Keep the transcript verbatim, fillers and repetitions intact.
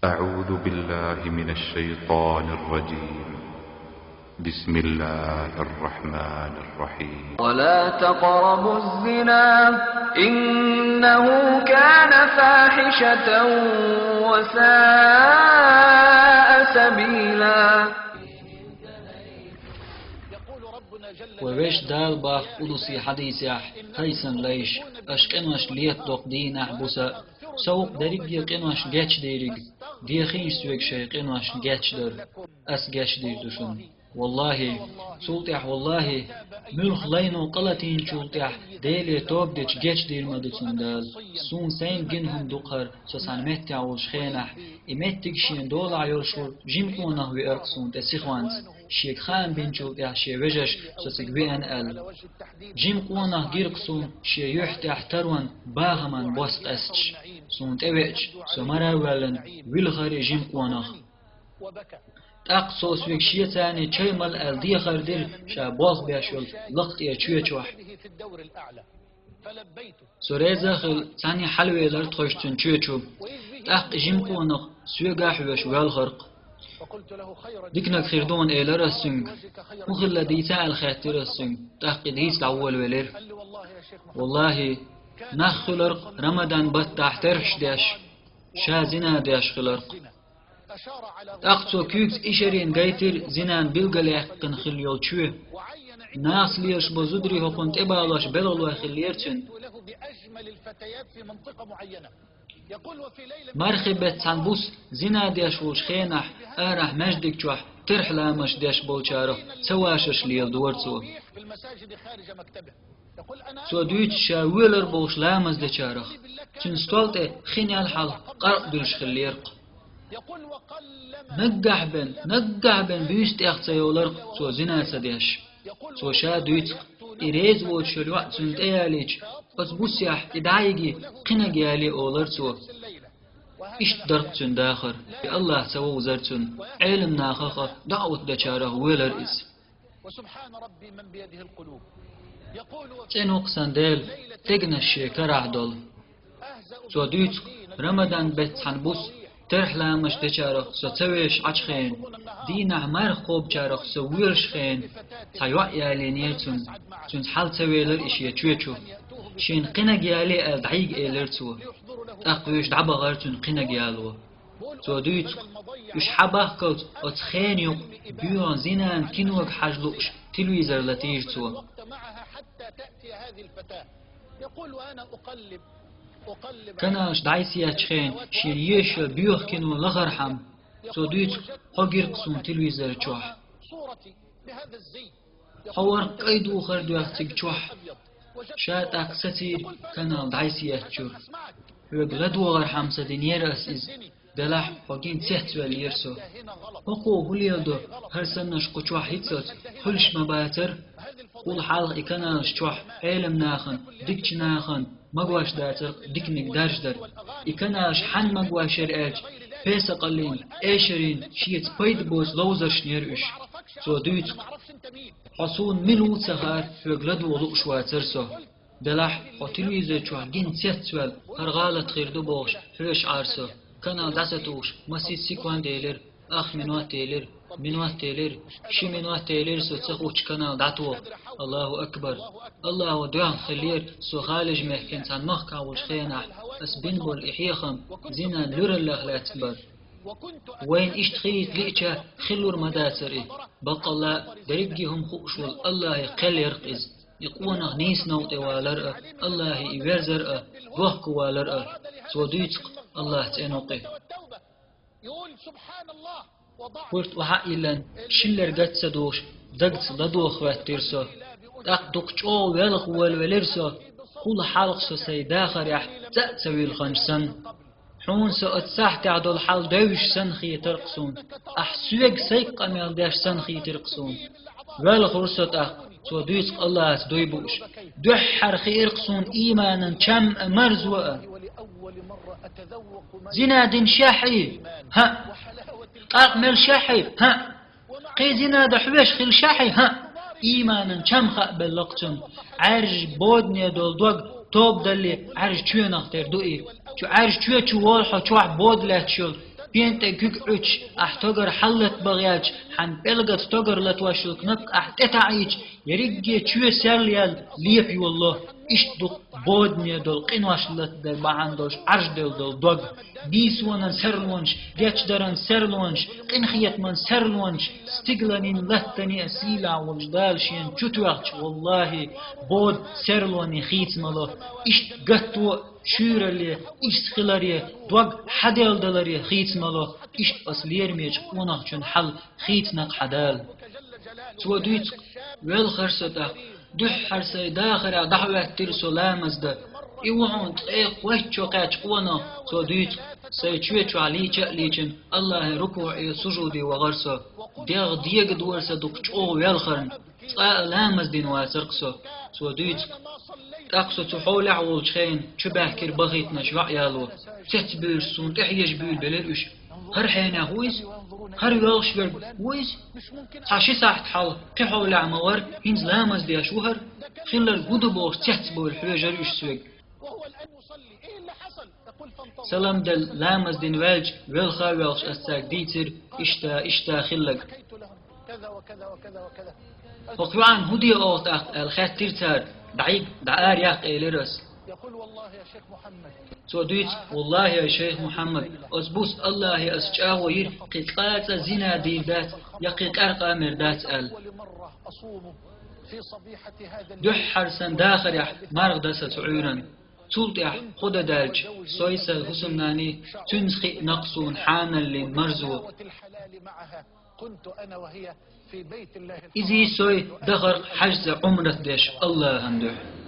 أعوذ بالله من الشيطان الرجيم. بسم الله الرحمن الرحيم. ولا تقربوا الزنا إنه كان فاحشة وساء سبيلا. Вай Везачу Дала боху къудси хьадисехь: хӀай Сан лайш, аша къинош летадо-кх дийнахь-буса, Со ву-кх дерриге къинош гечдийриг, дехийша Соьга шайн къинош гечдар, Ас гечдийр ду шуна. ВаллахӀи, цул тӀаьхьа, валлахӀи, муьлхха лайно къа латийначул тӀаьхьа Деле тоба дича гечдийр ма ду цунна Дала. Суна сайна гина хӀума ду-кх хӀара, Со цхьана меттехь волчу хенахь, и меттиг шена долахь йолуш волу жима къонах веара-кх суна тӀе сихонца, шега хаам бинчул тӀаьхьа шен вежарша Со цига веана аьлла. Жима къонах гира-кх суна шен юьхь тӀехь тарон бахаман бос къаьсташ. Суна тӀевеача, Со мара а воьллина, вилхира и жима къонах. ТӀаккха цо Соьга шеца чай мала аьлла дехар дира ша болх беш йолу лакха тӀера чоь чохь. Со реза а хилла, цхьаьна хьалавелира тхойша цуьнан чоь чу. ТӀаккха и жима къонах Соьга а хьоьжуш воьлхира-кх. Диканиг хир ду хьуна, элира Ас цуьнга. ХӀун хилла дийца аьлла хаьттира Ас цуьнга. ТӀаккха и дийца дӀаволавелира. ВаллахӀи, нах хуьлура-кх Рамадан баттахь терхьаш деш, ша зина деш хилира-кх. ТӀаккха цо куьйгаца ишарина гайтира зинан билгалъяьккхина хилла йолу чоь. Нахаца лелаш болу зударий хӀокхунна тӀебалош белхалой хиллера цуьнан. Мархи беттан цхьана буса зина деш волчу хенахь арахь маьждиг чохь терхьламаш деш болчарах ца вашарш леладора цо. Цо дуьйцу ша воьлура бохуш ламаз дечарах. Цуьнан стол тӀе хин ял хьалха къаркъа дуьллуш хиллера-кх. Наггахь бен, наггахь бен буьйса тӀех ца йолура-кх цо зина ца деш. Цо ша дуьйцу-кх, и реза воцуш йолу йоӀ цунна тӀеялийча, оцу бусехь и дӀайиги, кхинаг яле олура цо. Иштта дара-кх цуьнан дахар, и АллахӀ ца вовзара цунна, Ӏелам нахах а, даӀват дечарах а воьлура иза. ЦӀена ву-кх сан Дела, дегнаш шен карахь долу. Цо дуьйцу-кх, Рамадан беттан цхьана буса терхьламаш дечарах Со ца вешаш Ӏачу хенахь, дийнахь марха кхобучарах Со воьлуш хенахь, цхьа йоӀ ялийнера цунна, цуьнца хьала ца велира и шен чоь чу. Шена кхинаг яле аьлла дӀайига элира цо. ТӀаккха вуьйш дӀабахара цуьнан кхинаг яло. Цо дуьйцу-кх, уьш хьабахкалц оцу хенан юкъа боьха зинан кинога хьажа лууш телевизор латийра цо. Каналаш дӀасаеттачу хенахь шена езаш йолу боьха кино лахархьама, цо дуьйцу-кх, хьо гира-кх суна телевизор чохь. Хьо вара-кх кӀайн духар доьхна цига чохь. Ша тӀаккха сацийра канал дӀасаеттачуьра. Хьоьга ладогӀархьама ца динера ас иза, делахь хьо гина цецваьллера со. ХӀокхо хӀун леладо, хӀара саннаш кху чохь хӀинццалц хуьлуш ма бацара? Кхул хьалха и каналаш чохь Ӏелам нахана, дикачу нахана магош дацара-кх диканиг даржадар. И каналаш хьанна магош яра аьлча, песакъаллин, эшарийн, шеца пайда боцу ловзаршна яра уьш. Цо дуьйцу-кх, хьо суна мила ву ца хаьара, хьоьга ладогӀа лууш вацара со. Делахь хьо телевизор чохь гина цецваьлла, хӀара гӀалат хир ду бохуш, хьоьжуш Ӏара со. Канал дӀа ца тухуш, масийтта секунд елира, ах минот елира, минот елира, ши минот елира со ца хуучу канал дӀатоха. Аллаху акбар! Аллахо доьхна хиллера, со Халиж-мехкан цхьана махкахь волчу хенахь, ас бина болу и хьехам зинан луьраллех лаьцна бара. Вайна иштта хийца лиъча, хиллур ма дацара и. Баккъалла а, дерриге хӀума хууш волу Аллахе кхел яра-кх иза. И къонах нийса новкъа тӀе валар а, Аллахе и верзар а, вохка валар а. Цо дуьйцу-кх, Аллах цӀена ву-кх и. Хурт охьа а йиллина, шиллара гатца духуш, дагца ладогӀа хӀоьттира со. ТӀаккха дукха чӀогӀа велха волавелира со, кхул хьалха со сайн дахарехь цӀа а ца вилхинчу санна. Хьуна со оцу сахьтехь долу хьал девзаш санна хетара-кх суна, ахь соьга сайга къамел деш санна хийтира-кх суна. Велхура со тӀаккха, цо дуьйцу-кх Аллахьаца дуй бууш. Дуьххьара хиира-кх суна ийманан чам а, марзо а. Зина динашехь хьо? ХӀаъ. Къаркъа меллашехь хьо? ХӀаъ. Кхин зина дан хьоьжуш хилча хьо? ХӀаъ. Ийманан чам хаабелла-кх цунна. Ӏаьржа бодане долу дог тоба далале Ӏаьржа чоьнах тера ду и. Чу Ӏаьржа чоь чу волу хьо чохь бода лаьтташ йолу. Пен тӀе гуьг Ӏуьтуш, ахь тогар хьаллатбан гӀерташ, хьан пӀелгаца тогар латош йолу кнопка ахь тӀетаӀийча, ерриге чоь серлаяьлла лепа йолало. Иштта дукха бодане долу къинош латадар бахьана долуш Ӏаржделла долу дог. Бийсонан серлонаш, гечдаран серлонаш, къинхетаман серлонаш, стигланийн латтане а сийлахь волчу Дала шена чу тоьхча, валлахӀи, бода серлоне хийца ма ло. Иштта гатто а, шуьйралле, ирс хиларе, дог хьаделладаларе хийца ма ло. Иштта аса лерамечу къонахчун хьал хийцина-кх хьан Дала. Цо дуьйцу-кх: «Велхара со тӀаккха, дуьххьара сайн дахарехь дӀахӀоьттира со ламаз дан. И ву хьуна ткъе кхойтта шо кхаьчна къонах». Цо дуьйцу-кх: «Сайн чоь чохь лийча а лийчина, АллахӀан рукуӀе, сужуде вахара со. ДегӀ дегадора сан дукха чӀогӀа велхарна. Цкъа а ламаз дина вацара-кх со». Цо дуьйцу-кх: «ТӀаккха со цу хьолехь волчу хенахь чу баьхкира бахийтинарш йоӀ яло. Цецбуьйлуш суна тӀехьежа буьйлабелира уьш. ХӀара хьенех ву иза? ХӀара воьлхуш верг ву иза? Цхьа ши сахьт хьалха кхин хьолехь ма вара, хӀинца ламаз деш ву хӀара? Хилларг хӀун ду бохуш цецбуьйлуш хьоьжура уьш соьга». Салам делла, ламаз дина ваьлча, велха а воьлхуш, ас цаьрга дийцира иштта, иштта хилларг. «ХӀокху йоӀана хӀун де оха тӀаккха?» аьлла хаьттира цара. «ДӀаӀийга, дӀаара яккха», элира ас. Цо дуьйцу: «ВаллахӀи, я шайх Мухьаммад, ас буса АллахӀе ас чӀагӀо йира, кхин цкъа а зина дийр дац, я кхин къаьркъа мер дац», аьлла. Дуьххьара сан дахарехь марха дан сан цу Ӏуьйранна. Цул тӀаьхьа кхо де даьлча, сой, сан хӀусамнаний, цуьнца хиъна-кх суна хьаналлин марзо. Изий, сой дахара-кх хьаьжцӀа Ӏумрат деш АллахӀан дуьхьа.